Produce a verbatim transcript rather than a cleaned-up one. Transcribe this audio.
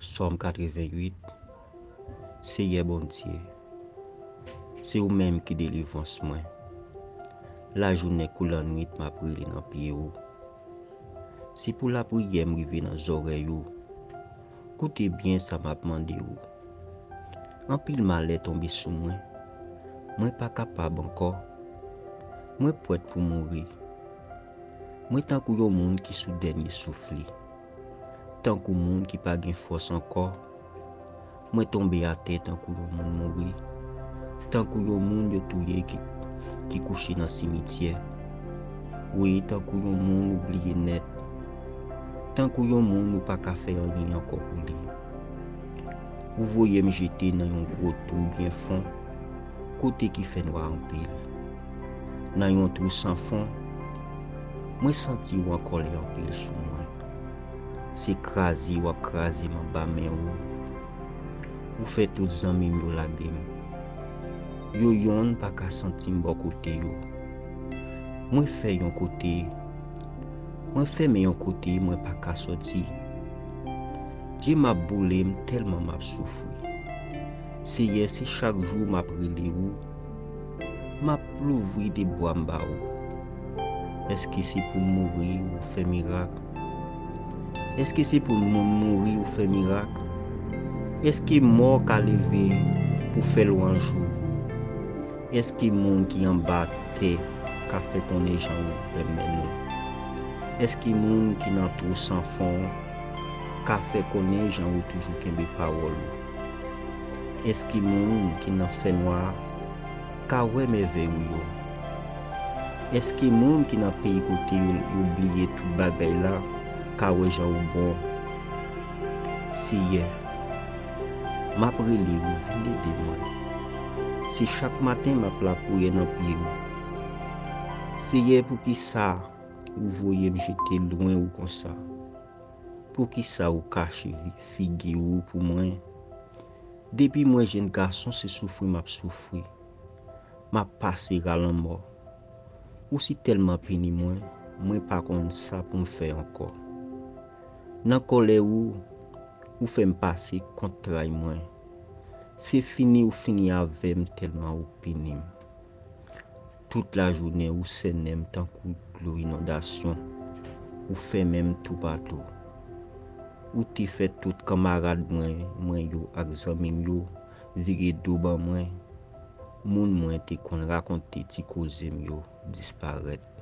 Sòm katreventuit. Seyè Bondye, se ou menm ki delivrans mwen. Lajounen kou lannwit m ap rele nan pye ou. Se pou lapriyè m rive nan zòrèy ou. Koute byen sa m ap mande ou. Anpil malè tonbe sou mwen. Mwen pa kapab ankò. Mwen prèt pou mouri. Mwen tankou yon moun ki sou dènye souf li. Tankou moun ki pa gen fòs ankò. Mwen tonbe atè tankou yon moun mouri. Tankou yon moun yo touye ki, ki kouche nan simityè. Wi, tankou yon moun ou bliye nèt. Tankou yon moun ou pa ka fè anyen ankò pou li. Ou voye m jete nan yon gwo twou byen fon, kote ki fè nwa anpil. Nan yon twou san fon, mwen santi w an kòlè anpil sou mwen. Se kraze w ap kraze m anba men ou. Ou fè tout zanmi m yo lage m. Yo yonn pa ka santi m bò kote yo. Mwen fè yon kote, mwen fèmen yon kote, mwen pa ka sòti. Je m ap boule m tèlman m ap soufri. Seyè, se chak jou m ap rele ou. M ap louvri de bwa m ba ou. Èske se pou m mouri ou fè mirak? Èske se pou moun mouri ou fè mirak? Èske mò ka leve pou fè lwanj ou? Èske moun ki anba tè ka fè konnen jan ou renmen nou? Èske moun ki nan twou san fon ka fè konnen jan ou toujou kenbe pawòl ou? Èske moun ki nan fènwa ka wè mèvèy ou yo? Èske moun ki nan peyi kote yo, yo bliye tout bagay la ka wè jan ou bon? Seyè, m ap rele ou, vin ede mwen. Se chak maten m ap lapriyè nan pye ou. Seyè, poukisa ou voye m jete lwen ou konsa? Poukisa ou kache vi-, figi ou pou mwen? Depi mwen jenn gason, se soufri m ap soufri. M ap pase ra lanmò. Ou si tèlman pini mwen, mwen pa konn sa pou m fè ankò. Nan kòlè ou, ou fè m pase kont tray mwen. Se fini ou fini avè m tèlman ou pini m. Tout lajounen ou sènen m tankou dlo inondasyon. Ou fèmen m toupatou. Ou te fè tout kanmarad mwen, mwen yo ak zanmi m yo vire do ban mwen. Moun mwen te konn rakonte ti koze m yo disparèt.